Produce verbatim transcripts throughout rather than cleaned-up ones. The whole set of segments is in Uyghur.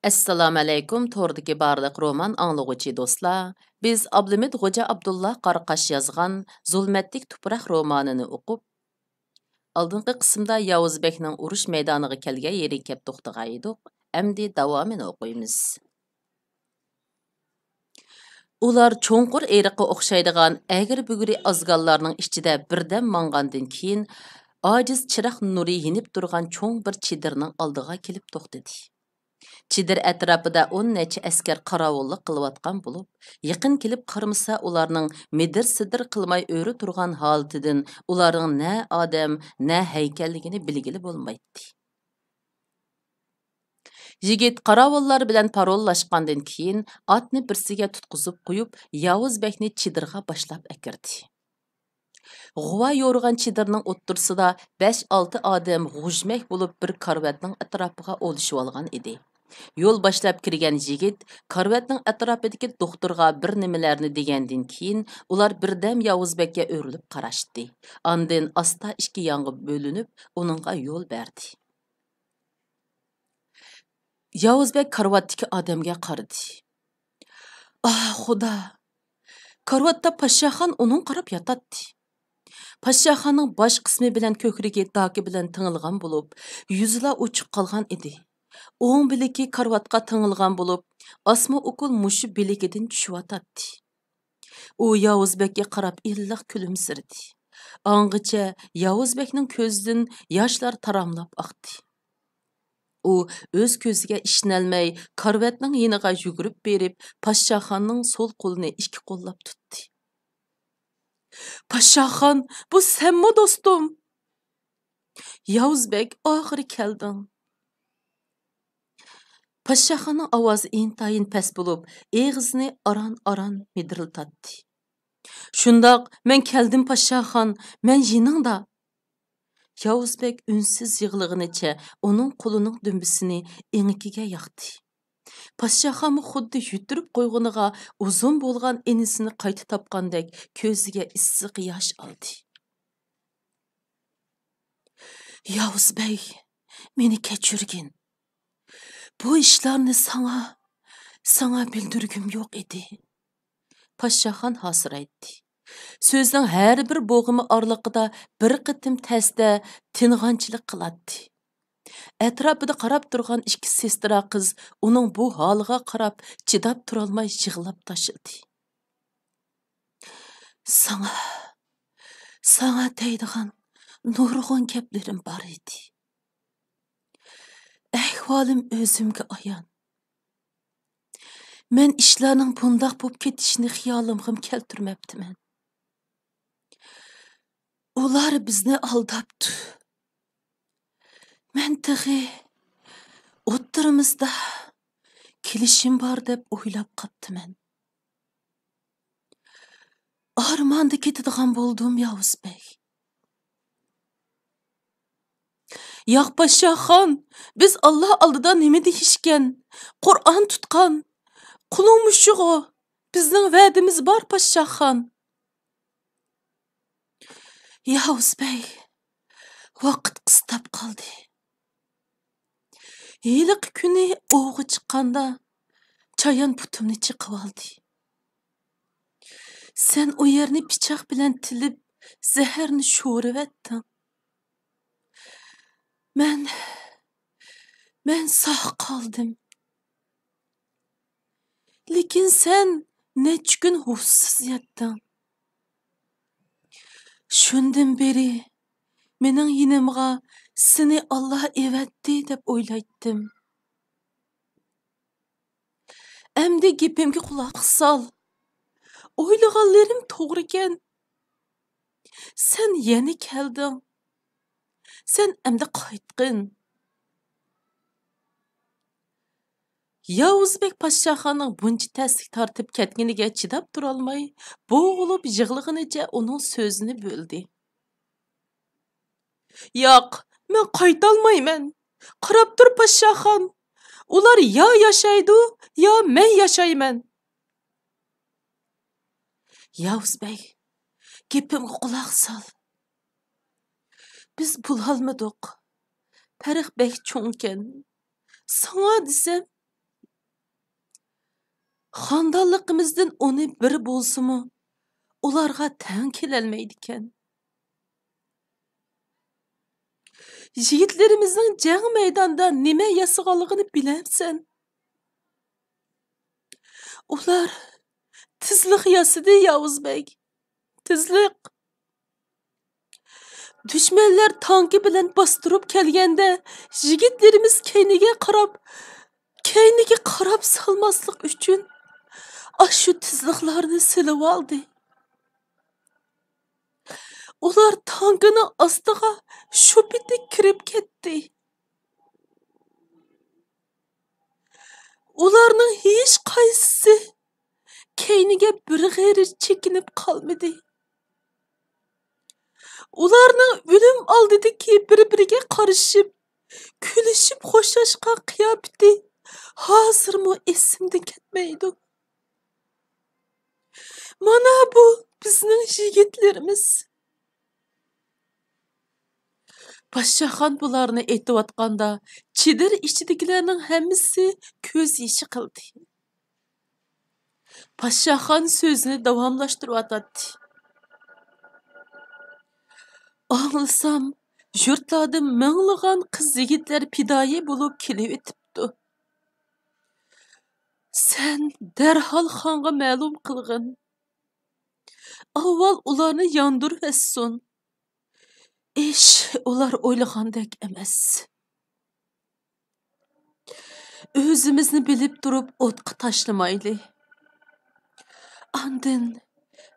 ئەسسالامۇئەلەيكۇم، توردىكى بارلىق رومان ئاڭلىغۇچى دوستلار. بىز ئابلىمىت غوجا ئابدۇللا قاراقاش يازغان زۇلمەتلىك تۇپراق رومانىنى ئوقۇپ، ئالدىنقى قىسىمدا ياۋۇز بەگنىڭ ئۇرۇش مەيدانىغا كەلگەن يېرىگە كەپ توختىغان ئىدۇق. ئەمدى داۋامىنى ئوقۇيمىز. ئۇلار چوڭقۇر ئېرىققا ئوخشايدىغان ئەگرى-بۈگرى ئازگاللارنىڭ ئىچىدە بىردەم ماڭغاندىن كېيىن، ئاجىز چىراغ نۇرى يېنىپ تۇرغان چوڭ بىر چېدىرنىڭ ئالدىغا كېلىپ توختىدى. چېدىر ئەتراپىدا ئون نەچچە ئەسكەر قاراۋۇللۇق قىلىۋاتقان بولۇپ، يېقىن كېلىپ قارىمىسا، ئۇلارنىڭ مىدىر-سىدىر قىلماي ئۆرە تۇرغان ھالىتىدىن ئۇلارنىڭ نە ئادەم، نە ھەيكەللىكىنى بىلگىلى بولمايتتى. يىگىت قاراۋۇللار بىلەن پاروللاشقاندىن كېيىن، ئاتنى بىرسىگە تۇتقۇزۇپ قويۇپ، ياۋۇز بەگنى چېدىرغا باشلاپ ئەكىردى. غۇۋا يورۇغان چېدىرنىڭ ئوتتۇرىسىدا بەش-ئالتە ئادەم غۇژمەك بولۇپ بىر كارىۋاتنىڭ ئەتراپىغا ئولىشىۋالغان ئىدى. يول باشلاپ كىرگەن يىگىت كارىۋاتنىڭ ئەتراپىدىكى دوختۇرغا بىر نېمىلەرنى دېگەندىن كېيىن، ئۇلار بىردەم ياۋۇز بەگكە ئۆرۈلۈپ قاراشتى. ئاندىن ئاستا ئىككى يانغا بۆلۈنۈپ، ئۇنىڭغا يول بەردى. ياۋۇز بەگ كارىۋاتتىكى ئادەمگە قارىدى. ئاھ، خۇدا! كارىۋاتتا پاششاخان ئۇنىڭغا قاراپ ياتاتتى. پاششاخاننىڭ باش قىسمى بىلەن كۆكرىكى داكا بىلەن تېڭىلغان بولۇپ، يۈزىلا ئوچۇق قالغان ئىدى. ئوڭ بىلىكى كارىۋاتقا تېڭىلغان بولۇپ، ئاسما ئوكۇل مۇشۇ بىلىكىدىن چۈشۈۋاتاتتى. ئۇ ياۋۇز بەگكە قاراپ ئىللىق كۈلۈمسىرىدى. ئاڭغىچە ياۋۇز بەگنىڭ كۆزىدىن ياشلار تاراملاپ ئاقتى. ئۇ ئۆز كۆزىگە ئىشىنەلمەي، كارىۋاتنىڭ يېنىغا يۈگۈرۈپ بېرىپ، پاششاخاننىڭ سول قولىنى ئىككى قوللاپ تۇتتى. پاششاخان، بۇ سەنمۇ، دوستۇم؟ ياۋۇز بەگ، ئاخىرى كەلدىڭ. پاششاخاننىڭ ئاۋازى ئىنتايىن پەس بولۇپ، ئېغىزىنى ئاران-ئاران مىدىرلىتاتتى. شۇنداق، مەن كەلدىم، پاششاخان، مەن يېنىڭدا. ياۋۇز بەگ ئۈنسىز يىغلىغىنىچە ئۇنىڭ قولىنىڭ دۈمبىسىنى ئېڭىكىگە ياقتى. پاششاخانمۇ خۇددى يۈتتۈرۈپ قويغىنىغا ئۇزۇن بولغان ئىنىسىنى قايتا تاپقاندەك كۆزىگە ئىسسىق ياش ئالدى. ياۋۇز بەگ، مېنى كەچۈرگىن. بۇ ئىشلارنى ساڭا، ساڭا بىلدۈرگۈم يوق ئىدى. پاششاخان ھاسىرايتتى. سۆزنىڭ ھەر بىر بوغۇمى ئارىلىقىدا بىر قېتىم تەستە تىنغانچىلىق قىلاتتى. ئەتراپىدا قاراپ تۇرغان ئىككى سېسترا قىز ئۇنىڭ بۇ ھالىغا قاراپ چىداپ تۇرالماي يىغلاپ تاشلىدى. ساڭا، ساڭا دەيدىغان نۇرغۇن گەپلىرىم بار ئىدى. ئەھۋالىم ئۆزۈمگە ئايان. مەن ئىشلارنىڭ بۇنداق بولۇپ كېتىشىنى خىيالىمغىمۇ كەلتۈرمەپتىمەن. ئۇلار بىزنى ئالداپتۇ. مەن تېخى ئوتتۇرىمىزدا كېلىشىم بار دەپ ئويلاپ قاپتىمەن. ئارماندا كېتىدىغان بولدۇم، ياۋۇز بەگ. ياق، پاششاخان، بىز ئاللا ئالدىدا نېمە دېيىشكەن؟ قۇرئان تۇتقان. قۇلۇڭ مۇشۇغۇ. بىزنىڭ ۋەدىمىز بار، پاششاخان. ياۋۇز بەگ، ۋاقىت قىستاپ قالدى. ھېلىقى كۈنى ئوۋغا چىققاندا، چايان پۇتۇمنى چېقىۋالدى. سەن ئۇ يەرنى پىچاق بىلەن تىلىپ، زەھەرنى شورۇۋەتتىڭ. مەن، مەن ساق قالدىم. لېكىن سەن نەچچە كۈن ھوشسىز ياتتىڭ. شۇندىن بېرى مېنىڭ يېنىمغا سېنى ئاللا ئەۋەتتى دەپ ئويلايتتىم. ئەمدى گېپىمگە قۇلاق سال. ئويلىغانلىرىم توغرىكەن. سەن يەنە كەلدىڭ. سەن ئەمدى قايتقىن. ياۋۇز بەگ پاششاخاننىڭ بۇنچە تەسلىك تارتىپ كەتكىنىگە چىداپ تۇرالماي، بوغۇلۇپ يىغلىغىنىچە ئۇنىڭ سۆزىنى بۆلدى. ياق، مەن قايتالمايمەن. قاراپ تۇر، پاششاخان. ئۇلار يا ياشايدۇ، يا مەن ياشايمەن. ياۋۇز بەگ، گېپىمگە قۇلاق سال. بىز بولالمىدۇق. پەرق بەك چوڭكەن. ساڭا دېسەم، خاندانلىقىمىزدىن ئونى بىر بولسىمۇ، ئۇلارغا تەڭ كېلەلمەيدىكەن. يىگىتلىرىمىزنىڭ جەڭ مەيدانىدا نېمە ياسىغانلىقىنى بىلەمسەن؟ ئۇلار تېزلىق ياسىدى، ياۋۇز بەگ. تېزلىق. دۈشمەنلەر تانكا بىلەن باستۇرۇپ كەلگەندە، يىگىتلىرىمىز كەينىگە قاراپ، كەينىگە قاراپ سالماسلىق ئۈچۈن، ئاشۇ تېزلىقلارنى سېلىۋالدى. ئۇلار تانكىنىڭ ئاستىغا شۇ پېتى كىرىپ كەتتى. ئۇلارنىڭ ھېچقايسىسى كەينىگە بىر غېرىچ چېكىنىپ قالمىدى. ئۇلارنىڭ ئۆلۈم ئالدىدىكى بىر-بىرىگە قارىشىپ، كۈلۈشۈپ خوشلاشقان قىياپىتى ھازىرمۇ ئېسىمدىن كەتمەيدۇ. مانا بۇ بىزنىڭ يىگىتلىرىمىز. پاششاخان بۇلارنى ئېيتىۋاتقاندا، چېدىر ئىچىدىكىلەرنىڭ ھەممىسى كۆز يېشى قىلدى. پاششاخان سۆزىنى داۋاملاشتۇرۇۋاتاتتى. ئاڭلىسام، يۇرتلاردىن مىڭلىغان قىز-يىگىتلەر پىدائىي بولۇپ كېلىۋېتىپتۇ. سەن دەرھال خانغا مەلۇم قىلغىن. ئاۋۋال ئۇلارنى ياندۇرۇۋەتسۇن. ئىش ئۇلار ئويلىغاندەك ئەمەس. ئۆزىمىزنى بىلىپ تۇرۇپ ئوتقا تاشلىمايلى. ئاندىن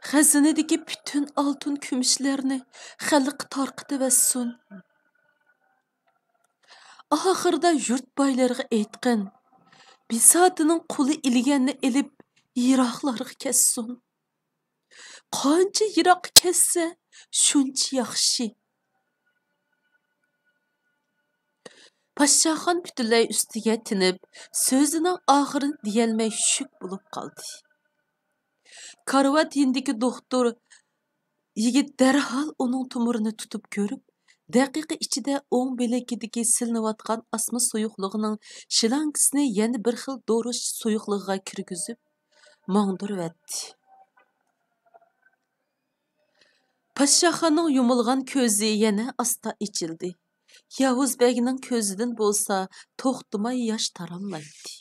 خەزىنىدىكى پۈتۈن ئالتۇن كۈمۈشلەرنى خەلققە تارقىتىۋەتسۇن. ئاخىرىدا يۇرت بايلىرىغا ئېيتقىن، بىساتىنىڭ قۇلى ئىلگەننى ئېلىپ، يىراقلارغا كەتسۇن. قانچە يىراققا كەتسە، شۇنچە ياخشى. پاششاخان پۈتۈنلەي ئۈستىگە تىنىپ، سۆزىنىڭ ئاخىرىنى دېيەلمەي شۈك بولۇپ قالدى. كارىۋات يېنىدىكى دوختۇر يىگىت دەرھال ئۇنىڭ تومۇرىنى تۇتۇپ كۆرۈپ، دەقىقە ئىچىدە ئوڭ بىلىكىدىكى سېلىنىۋاتقان ئاسما سۇيۇقلۇقىنىڭ شلانكىسىنى يەنە بىر خىل دورا سۇيۇقلۇقىغا كىرگۈزۈپ، ماڭدۇرۇۋەتتى. پاششاخاننىڭ يۇمۇلغان كۆزى يەنە ئاستا ئېچىلدى. ياۋۇز بەگنىڭ كۆزىدىن بولسا توختىماي ياش تاراملايتتى.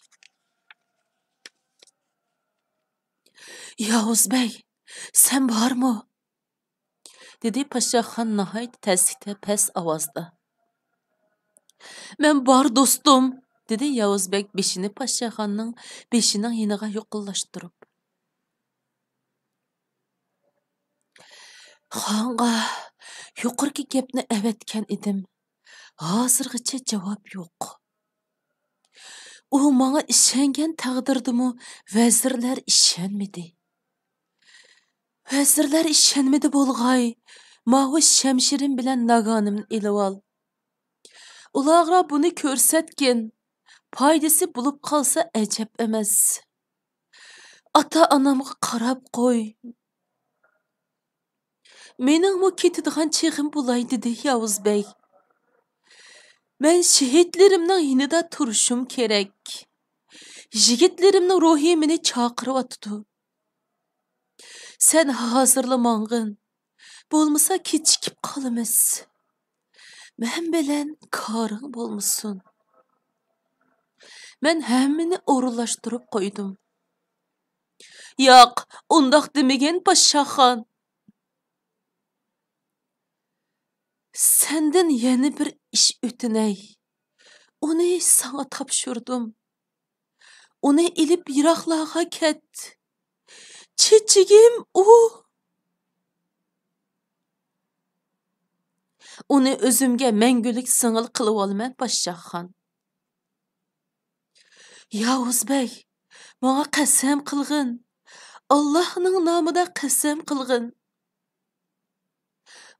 ياۋۇز بەگ، سەن بارمۇ؟ دېدى پاششاخان ناھايىتى تەسلىكتە پەس ئاۋازدا. مەن بار، دوستۇم، دېدى ياۋۇز بەگ بېشىنى پاششاخاننىڭ بېشىنىڭ يېنىغا يېقىنلاشتۇرۇپ. خانغا يۇقىرىقى گەپنى ئەۋەتكەن ئىدىم. ھازىرغىچە جاۋاب يوق. ئۇ ماڭا ئىشەنگەن تەقدىردىمۇ ۋەزىرلەر ئىشەنمىدى. ۋەزىرلەر ئىشەنمىدى بولغاي، ماۋۇ شەمشىرىم بىلەن ناگانىمنى ئېلىۋال. ئۇلارغا بۇنى كۆرسەتكىن، پايدىسى بولۇپ قالسا ئەجەب ئەمەس. ئاتا-ئانامغا قاراپ قوي. مېنىڭمۇ كېتىدىغان چېغىم بولاي، دېدى ياۋۇز بەگ. مەن شېھىتلىرىمنىڭ يېنىدا تۇرۇشۇم كېرەك. يىگىتلىرىمنىڭ روھى مېنى چاقىرىۋاتىدۇ. سەن ھازىرلا ماڭغىن. بولمىسا كېچىكىپ قالىمىز. مەن بىلەن كارىڭ بولمىسۇن. مەن ھەممىنى ئورۇنلاشتۇرۇپ قويدۇم. ياق، ئۇنداق دېمىگىن، پاششاخان. سەندىن يەنە بىر ئىش ئۆتۈنەي. ئۇنى ساڭا تاپشۇردۇم. ئۇنى ئېلىپ يىراقلارغا كەت. چېچىگىم ئۇ. ئۇنى ئۆزۈمگە مەڭگۈلۈك سىڭىل قىلىۋالىمەن، پاششاخان. ياۋۇز بەگ، ماڭا قەسەم قىلغىن. ئاللاھنىڭ نامىدا قەسەم قىلغىن.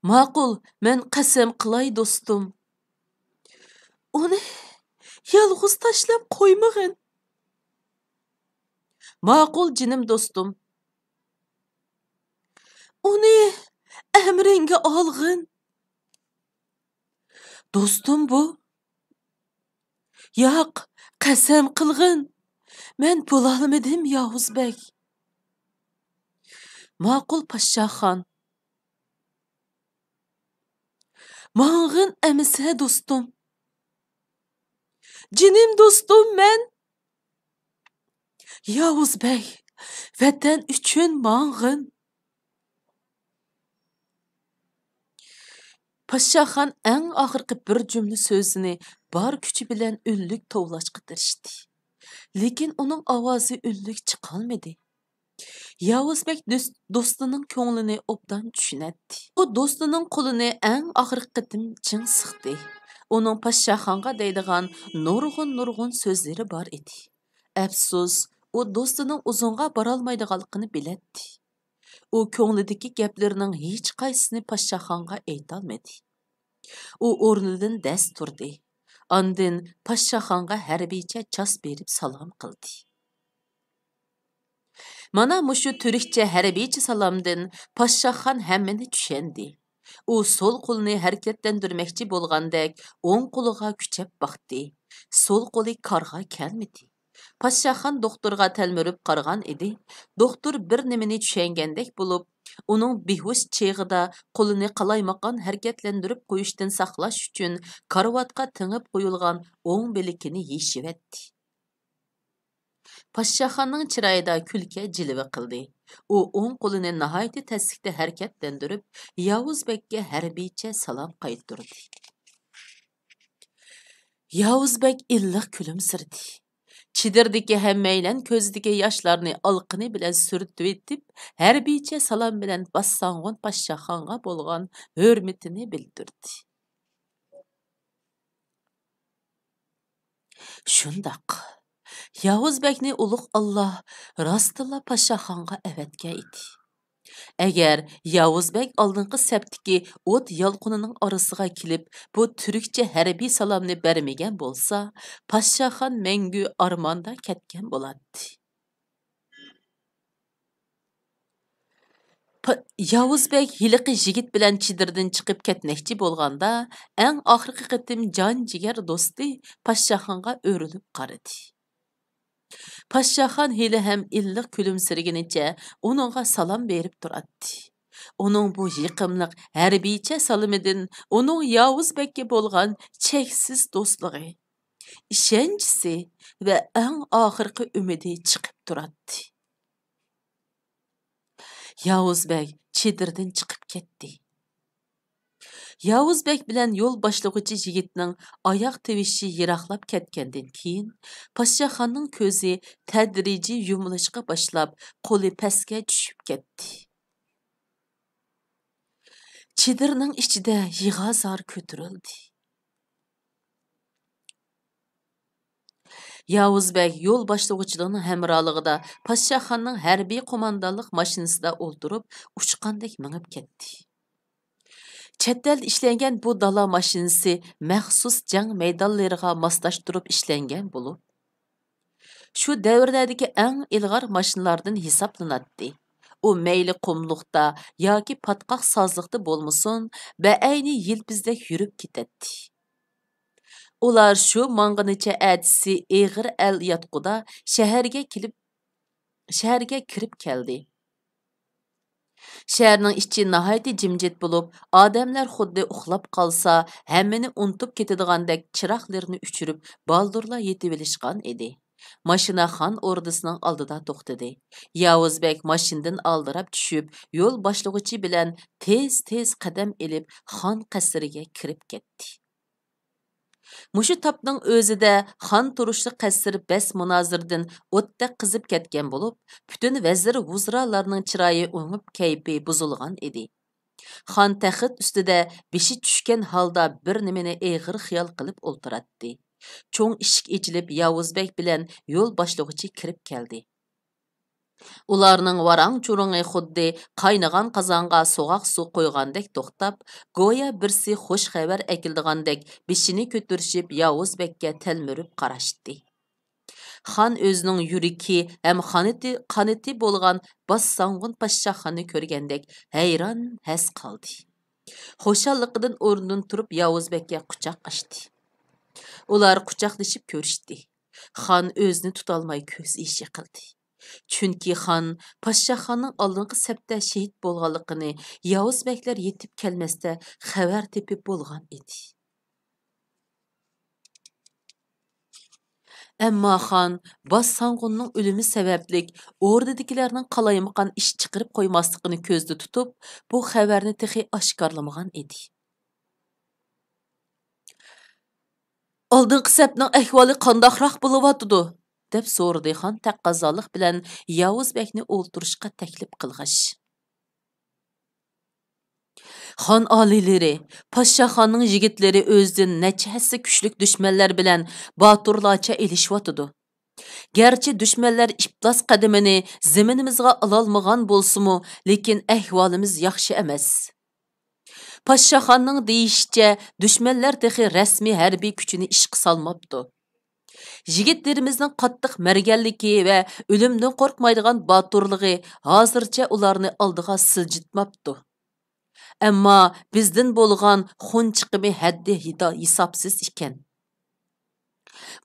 ماقۇل، مەن قەسەم قىلاي، دوستۇم. ئۇنى يالغۇز تاشلاپ قويمىغىن. ماقۇل، جېنىم دوستۇم. ئۇنى ئەمرىڭگە ئالغىن. دوستۇم بۇ. ياق، قەسەم قىلغىن. مەن بولالمىدىم، ياۋۇز بەگ. ماقۇل، پاششاخان. ماڭغىن ئەمىسە، دوستۇم. جېنىم دوستۇم مەن. ياۋۇز بەگ، ۋەتەن ئۈچۈن ماڭغىن. پاششاخان ئەڭ ئاخىرقى بىر جۈملە سۆزىنى بار كۈچى بىلەن ئۈنلۈك توۋلاشقا تىرىشتى. لېكىن ئۇنىڭ ئاۋازى ئۈنلۈك چىقالمىدى. ياۋۇز بەگ دوس-، دوستىنىڭ كۆڭلىنى ئوبدان چۈشىنەتتى. ئۇ دوستىنىڭ قولىنى ئەڭ ئاخىرقى قېتىم چىڭ سىقتى. ئۇنىڭ پاششاخانغا دەيدىغان نۇرغۇن-نۇرغۇن سۆزلىرى بار ئىدى. ئەپسۇس، ئۇ دوستىنىڭ ئۇزۇنغا بارالمايدىغانلىقىنى بىلەتتى. ئۇ كۆڭلىدىكى گەپلىرىنىڭ ھېچقايسىسىنى پاششاخانغا ئېيتالمىدى. ئۇ ئورنىدىن دەس تۇردى. ئاندىن پاششاخانغا ھەربىيچە چاس بېرىپ سالام قىلدى. مانا مۇشۇ تۈركچە ھەربىيچە سالامدىن پاششاخان ھەممىنى چۈشەندى. ئۇ سول قولىنى ھەرىكەتلەندۈرمەكچى بولغاندەك ئوڭ قولىغا كۈچەپ باقتى. سول قولى كارغا كەلمىدى. پاششاخان دوختۇرغا تەلمۈرۈپ قارىغان ئىدى. دوختۇر بىر نېمىنى چۈشەنگەندەك بولۇپ، ئۇنىڭ بىھۇش چېغىدا قولىنى قالايمىقان ھەرىكەتلەندۈرۈپ قويۇشتىن ساقلاش ئۈچۈن كارىۋاتقا تېڭىپ قويۇلغان ئوڭ بىلىكىنى يېشىۋەتتى. پاششاخاننىڭ چىرايىدا كۈلكە جىلۋە قىلدى. ئۇ ئوڭ قولىنى ناھايىتى تەسلىكتە ھەرىكەتلەندۈرۈپ، ياۋۇز بەگكە ھەربىيچە سالام قايتۇردى. ياۋۇز بەگ ئىللىق كۈلۈمسىرىدى. چېدىردىكى ھەممەيلەن كۆزىدىكى ياشلارنى ئالىقىنى بىلەن سۈرتۈۋېتىپ، ھەربىيچە سالام بىلەن باسساڭغۇن پاششاخانغا بولغان ھۆرمىتىنى بىلدۈردى. شۇنداق، ياۋۇز بەگنى ئۇلۇغ ئاللا راستتىنلا پاششاخانغا ئەۋەتكەن ئىدى. ئەگەر ياۋۇز بەگ ئالدىنقى سەپتىكى ئوت يالقۇنىنىڭ ئارىسىغا كېلىپ، بۇ تۈركچە ھەربىي سالامنى بەرمىگەن بولسا، پاششاخان مەڭگۈ ئارماندا كەتكەن بولاتتى. پا-، ياۋۇز بەگ ھېلىقى يىگىت بىلەن چېدىردىن چىقىپ كەتمەكچى بولغاندا، ئەڭ ئاخىرقى قېتىم جان جىگەر دوستى پاششاخانغا ئۆرۈلۈپ قارىدى. پاششاخان ھېلىھەم ئىللىق كۈلۈمسىرىگىنىچە ئۇنىڭغا سالام بېرىپ تۇراتتى. ئۇنىڭ بۇ يېقىملىق ھەربىيچە سالىمىدىن ئۇنىڭ ياۋۇز بەگكە بولغان چەكسىز دوستلۇقى، ئىشەنچىسى ۋە ئەڭ ئاخىرقى ئۈمىدى چىقىپ تۇراتتى. ياۋۇز بەگ چېدىردىن چىقىپ كەتتى. ياۋۇز بەگ بىلەن يول باشلىغۇچى يىگىتنىڭ ئاياغ تىۋىشى يىراقلاپ كەتكەندىن كېيىن، پاششاخاننىڭ كۆزى تەدرىجىي يۇمۇلۇشقا باشلاپ، قولى پەسكە چۈشۈپ كەتتى. چېدىرنىڭ ئىچىدە يىغا-زار كۆتۈرۈلدى. ياۋۇز بەگ يول باشلىغۇچىلىرىنىڭ ھەمراھلىقىدا پاششاخاننىڭ ھەربىي قوماندانلىق ماشىنىسىدا ئولتۇرۇپ، ئۇچقاندەك مېڭىپ كەتتى. چەت ئەلدە ئىشلەنگەن بۇ دالا ماشىنىسى مەخسۇس جەڭ مەيدانلىرىغا ماسلاشتۇرۇپ ئىشلەنگەن بولۇپ، شۇ دەۋرلەردىكى ئەڭ ئىلغار ماشىنىلاردىن ھېسابلىناتتى. ئۇ مەيلى قۇملۇقتا ياكى پاتقاق سازلىقتا بولمىسۇن، بەئەينى يىلپىزدەك يۈرۈپ كېتەتتى. ئۇلار شۇ ماڭغىنىچە ئەتىسى ئېغىر ئەل ياتقۇدا شەھەرگە كېلىپ، شەھەرگە كىرىپ كەلدى. شەھەرنىڭ ئىچى ناھايىتى جىمجىت بولۇپ، ئادەملەر خۇددى ئۇخلاپ قالسا، ھەممىنى ئۇنتۇپ كېتىدىغاندەك چىراغلىرىنى ئۆچۈرۈپ، بالدۇرلا يېتىۋېلىشقان ئىدى. ماشىنا خان ئوردىسىنىڭ ئالدىدا توختىدى. ياۋۇز بەگ ماشىنىدىن ئالدىراپ چۈشۈپ، يول باشلىغۇچى بىلەن تېز-تېز قەدەم ئېلىپ، خان قەسرىگە كىرىپ كەتتى. مۇشۇ تاپنىڭ ئۆزىدە خان تۇرۇشلۇق قەسىر بەس مۇنازىرىدىن ئوتتەك قىزىپ كەتكەن بولۇپ، پۈتۈن ۋەزىر ۋۇزرالارنىڭ چىرايى ئوڭۇپ، كەيپى بۇزۇلغان ئىدى. خان تەخت ئۈستىدە بېشى چۈشكەن ھالدا بىر نېمىنى ئېغىر خىيال قىلىپ ئولتۇراتتى. چوڭ ئىشىك ئېچىلىپ، ياۋۇز بەگ بىلەن يول باشلىغۇچى كىرىپ كەلدى. ئۇلارنىڭ ۋاراڭ-چۇرۇڭى خۇددى قاينىغان قازانغا سوغۇق سۇ قۇيغاندەك توختاپ، گويا بىرسى خۇش خەۋەر ئەكېلىدىغاندەك بېشىنى كۆتۈرۈشۈپ، ياۋۇز بەگكە تەلمۈرۈپ قاراشتى. خان ئۆزىنىڭ يۈرىكى ھەم قانىتى، قانىتى بولغان باسساڭغۇن پاششاخاننى كۆرگەندەك ھەيران ھەس قالدى. خۇشاللىقىدىن ئورنىدىن تۇرۇپ، ياۋۇز بەگكە قۇچاق ئاچتى. ئۇلار قۇچاقلىشىپ كۆرۈشتى. خان ئۆزىنى تۇتالماي كۆز يېشى قىلدى. چۈنكى خان پاششاخاننىڭ ئالدىنقى سەپتە شېھىت بولغانلىقىنى ياۋۇز بەگلەر يېتىپ كەلمەستە خەۋەر تېپىپ بولغان ئىدى. ئەمما خان باش سانغۇننىڭ ئۆلۈمى سەۋەبلىك ئوردىدىكىلەرنىڭ قالايمىقان ئىش چىقىرىپ قويماسلىقىنى كۆزدە تۇتۇپ، بۇ خەۋەرنى تېخى ئاشكارىلىمىغان ئىدى. «ئالدىنقى سەپنىڭ ئەھۋالى قانداقراق بولۇۋاتىدۇ؟» دەپ سورىدى خان تەقەززالىق بىلەن ياۋۇز بەگنى ئولتۇرۇشقا تەكلىپ قىلغاچ. خان ئالىيلىرى، پاششاخاننىڭ يىگىتلىرى ئۆزىدىن نەچچە ھەسسە كۈچلۈك دۈشمەنلەر بىلەن باتۇرلارچە ئېلىشىۋاتىدۇ. گەرچە دۈشمەنلەر ئىپلاس قەدىمىنى زېمىنىمىزغا ئالالمىغان بولسىمۇ، لېكىن ئەھۋالىمىز ياخشى ئەمەس. پاششاخاننىڭ دېيىشىچە، دۈشمەنلەر تېخى رەسمىي ھەربىي كۈچىنى ئىشقا سالماپتۇ. يىگىتلىرىمىزنىڭ قاتتىق مەرگەنلىكى ۋە ئۆلۈمدىن قورقمايدىغان باتۇرلۇقى ھازىرچە ئۇلارنى ئالدىغا سىلجىتماپتۇ. ئەمما بىزدىن بولغان خۇن چىقىمى ھەددى ھېسابسىز ئىكەن.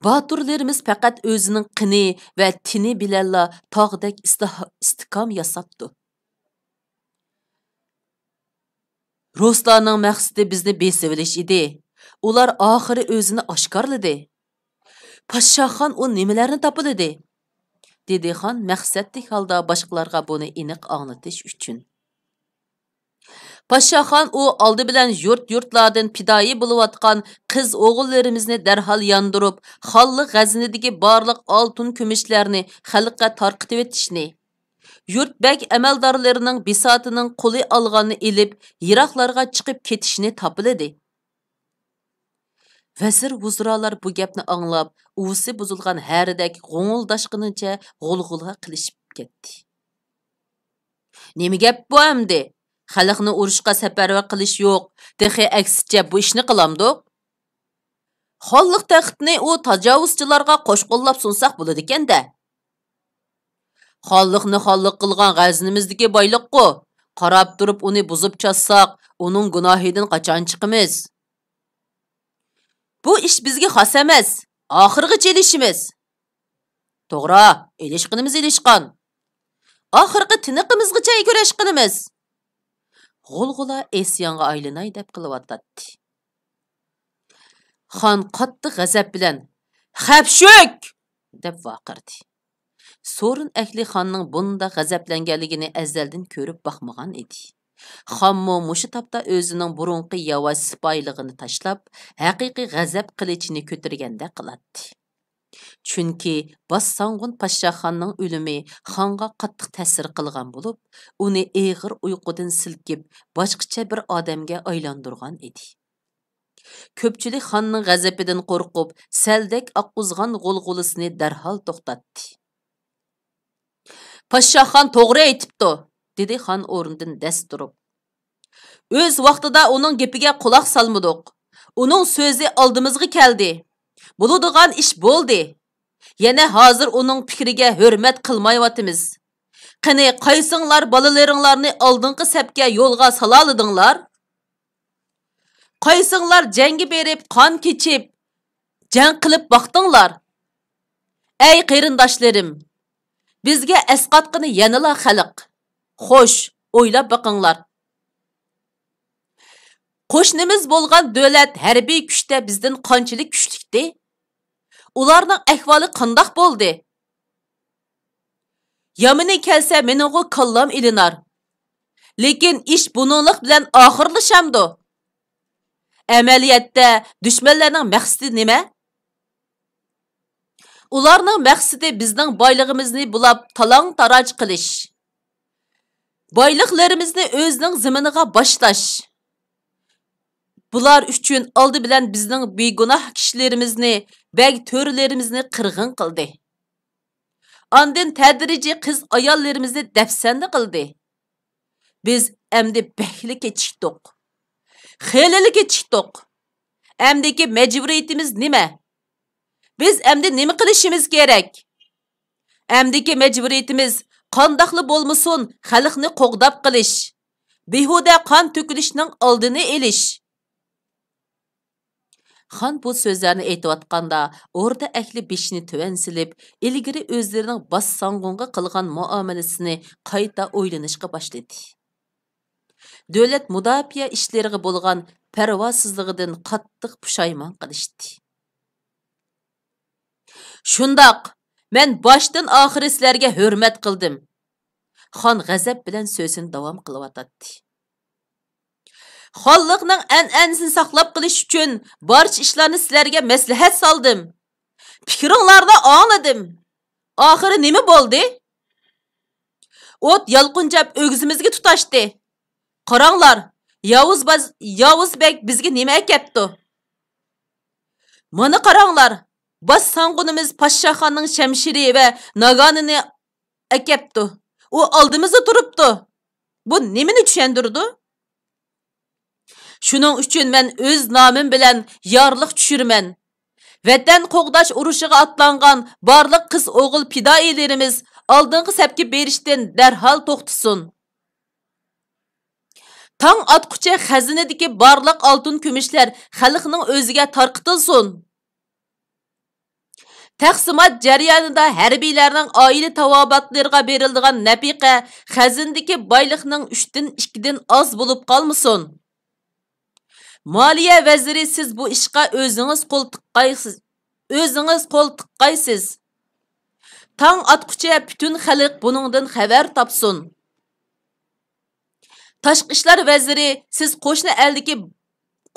باتۇرلىرىمىز پەقەت ئۆزىنىڭ قېنى ۋە تېنى بىلەنلا تاغدەك ئىستىھا-، ئىستىھكام ياساپتۇ. رۇسلارنىڭ مەقسىتى بىزنى بېسىۋېلىش ئىدى. ئۇلار ئاخىرى ئۆزىنى ئاشكارىلىدى. پاششاخان ئۇ نېمىلەرنى تاپىلىدى؟ دېدى خان مەقسەتلىك ھالدا باشقىلارغا بۇنى ئېنىق ئاڭلىتىش ئۈچۈن. پاششاخان ئۇ ئالدى بىلەن يۇرت-يۇرتلاردىن پىدائىي بولۇۋاتقان قىز ئوغۇللىرىمىزنى دەرھال ياندۇرۇپ، خانلىق غەزنىدىكى بارلىق ئالتۇن كۈمۈشلەرنى خەلققە تارقىتىۋېتىشنى، يۇرت بەگ ئەمەلدارلىرىنىڭ بىساتىنىڭ قولى ئالغاننى ئېلىپ، يىراقلارغا چىقىپ كېتىشنى تاپىلىدى. ۋەزىر ۋۇزرالار بۇ گەپنى ئاڭلاپ، ئۇۋىسى بۇزۇلغان ھەرىدەك غوڭۇلداشقىنىچە غۇلغۇلا قىلىشىپ كەتتى. نېمە گەپ بۇ ئەمدى؟ خەلقنى ئۇرۇشقا سەپەرۋەر قىلىش يوق، تېخى ئەكسىچە بۇ ئىشنى قىلامدۇق؟ خانلىق تەختىنى ئۇ تاجاۋۇزچىلارغا قوش قوللاپ سۇنساق بولىدىكەن-دە. خانلىقنى خانلىق قىلغان غەزنىمىزدىكى بايلىققۇ. قاراپ تۇرۇپ ئۇنى بۇزۇپ چاتساق، ئۇنىڭ گۇناھىدىن قاچان چىقىمىز؟ بۇ ئىش بىزگە خاس ئەمەس. ئاخىرغىچە ئېلىشىمىز. توغرا، ئېلىشقىنىمىز ئېلىشقان. ئاخىرقى تىنىقىمىزغىچە كۈرەش قىلىمىز. غۇلغۇلا ئىسيانغا ئايلىناي دەپ قىلىۋاتاتتى. خان قاتتىق غەزەپ بىلەن، «خەپشۈك!» دەپ ۋارقىرىدى. سورۇن ئەھلى خاننىڭ بۇنداق غەزەپلەنگەنلىكىنى ئەزەلدىن كۆرۈپ باقمىغان ئىدى. خانمۇ مۇشۇ تاپتا ئۆزىنىڭ بۇرۇنقى ياۋاش سىپايىلىقىنى تاشلاپ، ھەقىقىي غەزەپ قىلىچىنى كۆتۈرگەندەك قىلاتتى. چۈنكى باش سانغۇن پاششاخاننىڭ ئۆلۈمى خانغا قاتتىق تەسىر قىلغان بولۇپ، ئۇنى ئېغىر ئۇيقۇدىن سىلكىپ، باشقىچە بىر ئادەمگە ئايلاندۇرغان ئىدى. كۆپچىلىك خاننىڭ غەزىپىدىن قورقۇپ، سەلدەك ئاققۇزغان غۇلغۇلىسىنى دەرھال توختاتتى. «پاششاخان توغرا ئېيتىپتۇ»، دېدى خان ئورنىدىن دەس تۇرۇپ. «ئۆز ۋاقتىدا ئۇنىڭ گېپىگە قۇلاق سالمىدۇق. ئۇنىڭ سۆزى ئالدىمىزغا كەلدى. بولىدىغان ئىش بولدى. يەنە ھازىر ئۇنىڭ پىكرىگە ھۆرمەت قىلمايۋاتىمىز. قېنى، قايسىڭلار بالىلىرىڭلارنى ئالدىنقى سەپكە يولغا سالالىدىڭلار؟ قايسىڭلار جەڭگە بېرىپ، قان كېچىپ، جەڭ قىلىپ باقتىڭلار؟ ئەي قېرىنداشلىرىم، بىزگە ئەسقاتقىنى يەنىلا خەلق. خوش، ئويلاپ بېقىڭلار. قوشنىمىز بولغان دۆلەت ھەربىي كۈچتە بىزدىن قانچىلىك كۈچلۈكتى؟ ئۇلارنىڭ ئەھۋالى قانداق بولدى؟ يامىنى كەلسە مېنىڭغۇ كاللام ئېلىنار. لېكىن ئىش بۇنىڭلىق بىلەن ئاخىرلىشامدۇ؟ ئەمەلىيەتتە دۈشمەنلەرنىڭ مەقسىتى نېمە؟ ئۇلارنىڭ مەقسىتى بىزنىڭ بايلىقىمىزنى بۇلاپ تالاڭ-تاراج قىلىش. بايلىقلىرىمىزنى ئۆزىنىڭ زېمىنىغا باشلاش. بۇلار ئۈچۈن ئالدى بىلەن بىزنىڭ بىگۇناھ كىشىلىرىمىزنى، بەگ تۆرىلىرىمىزنى قىرغىن قىلدى. ئاندىن تەدرىجىي قىز-ئاياللىرىمىزنى دەپسەندە قىلدى. بىز ئەمدى بەكلا كېچىكتۇق. خېلىلا كېچىكتۇق. ئەمدىكى مەجبۇرىيىتىمىز نېمە؟ بىز ئەمدى نېمە قىلىشىمىز كېرەك؟ ئەمدىكى مەجبۇرىيىتىمىز قانداقلا بولمىسۇن، خەلقنى قوغداپ قېلىش، بىھۇدە قان تۆكۈلۈشنىڭ ئالدىنى ئېلىش. خان بۇ سۆزلەرنى ئېيتىۋاتقاندا، ئوردا ئەھلى بېشىنى تۆۋەن سېلىپ، ئىلگىرى ئۆزلىرىنىڭ باش ساڭغۇنغا قىلغان مۇئامىلىسىنى قايتا ئويلىنىشقا باشلىدى. دۆلەت مۇداپىئە ئىشلىرىغا بولغان پەرۋاسىزلىقىدىن قاتتىق پۇشايمان قىلىشتى. شۇنداق، مەن باشتىن ئاخىرى سىلەرگە ھۆرمەت قىلدىم. خان غەزەپ بىلەن سۆزىنى داۋام قىلىۋاتاتتى. خانلىقنىڭ ئەنئەنىسىنى ساقلاپ قېلىش ئۈچۈن بارچە ئىشلارنى سىلەرگە مەسلىھەت سالدىم. پىكرىڭلارنى ئاڭلىدىم. ئاخىرى نېمە بولدى؟ ئوت يالقۇنجاپ ئۆگزىمىزگە تۇتاشتى. قاراڭلار، ياۋۇز باز-، ياۋۇز بەگ بىزگە نېمە ئەكەپتۇ؟ مانا قاراڭلار، باش ساڭغۇنىمىز پاششاخاننىڭ شەمشىرى ۋە ناگانىنى ئەكەپتۇ. ئۇ ئالدىمىزدا تۇرۇپتۇ. بۇ نېمىنى چۈشەندۈرىدۇ؟ شۇنىڭ ئۈچۈن مەن ئۆز نامىم بىلەن يارلىق چۈشۈرىمەن. ۋەتەن قوغداش ئۇرۇشىغا ئاتلانغان بارلىق قىز-ئوغۇل پىدائىيلىرىمىز ئالدىنقى سەپكە بېرىشتىن دەرھال توختىسۇن. تاڭ ئاتقۇچە خەزىنىدىكى بارلىق ئالتۇن-كۈمۈشلەر خەلقنىڭ ئۆزىگە تارقىتىلسۇن. تەقسىمات جەريانىدا ھەربىيلەرنىڭ ئائىلە تاۋابىئاتلىرىغا بېرىلىدىغان نەپىقە خەزىنىدىكى بايلىقنىڭ ئۈچتىن ئىككىدىن ئاز بولۇپ قالمىسۇن. مالىيە ۋەزىرى، سىز بۇ ئىشقا ئۆزىڭىز قول تىققايسىز، ئۆزىڭىز قول تىققايسىز. تاڭ ئاتقۇچە پۈتۈن خەلق بۇنىڭدىن خەۋەر تاپسۇن. تاشقى ئىشلار ۋەزىرى، سىز قوشنا ئەلدىكى،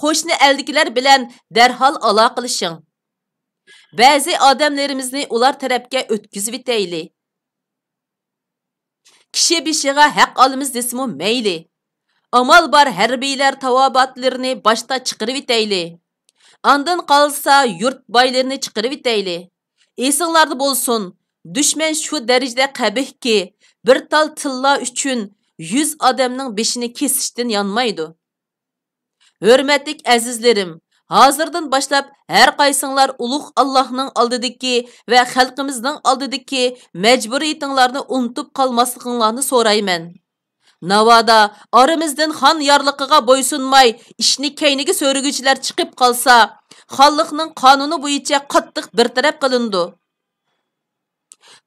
قوشنا ئەلدىكىلەر بىلەن دەرھال ئالاقىلىشىڭ. بەزى ئادەملىرىمىزنى ئۇلار تەرەپكە ئۆتكۈزۈۋېتەيلى. كىشى بېشىغا ھەق ئالىمىز دېسىمۇ مەيلى. ئامال بار ھەربىيلەر تاۋابىئاتلىرىنى باشتا چىقىرىۋېتەيلى. ئاندىن قالسا يۇرت بايلىرىنى چىقىرىۋېتەيلى. ئېسىڭلاردا بولسۇن، دۈشمەن شۇ دەرىجىدە قەبىھكى، بىر تال تىللا ئۈچۈن يۈز ئادەمنىڭ بېشىنى كېسىشتىن يانمايدۇ. ھۆرمەتلىك ئەزىزلىرىم، ھازىردىن باشلاپ ھەر قايسىڭلار ئۇلۇغ ئاللاھنىڭ ئالدىدىكى ۋە خەلقىمىزنىڭ ئالدىدىكى مەجبۇرىيىتىڭلارنى ئۇنتۇپ قالماسلىقىڭلارنى سورايمەن. ناۋادا ئارىمىزدىن خان يارلىقىغا بويسۇنماي، ئىشنى كەينىگە سۆرىگۈچىلەر چىقىپ قالسا، خانلىقنىڭ قانۇنى بويىچە قاتتىق بىر تەرەپ قىلىنىدۇ.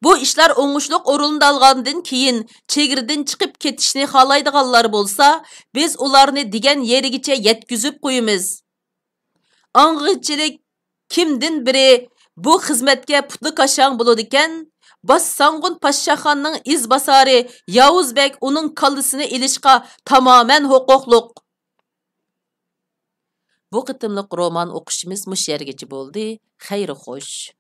بۇ ئىشلار ئوڭۇشلۇق ئورۇندالغاندىن كېيىن، چېگرىدىن چىقىپ كېتىشنى خالايدىغانلار بولسا، بىز ئۇلارنى دېگەن يېرىگىچە يەتكۈزۈپ قويىمىز. ئاڭغىچىلىك كىمدىن بىرى بۇ خىزمەتكە پۇتى كاشاڭ بولىدىكەن، باش ساڭغۇن پاششاخاننىڭ ئىزباسارى ياۋۇز بەگ ئۇنىڭ كاللىسىنى ئېلىشقا تامامەن ھوقۇقلۇق. بۇ قېتىملىق رومان ئوقۇشىمىز مۇشۇ يەرگىچە بولدى. خەير خوش.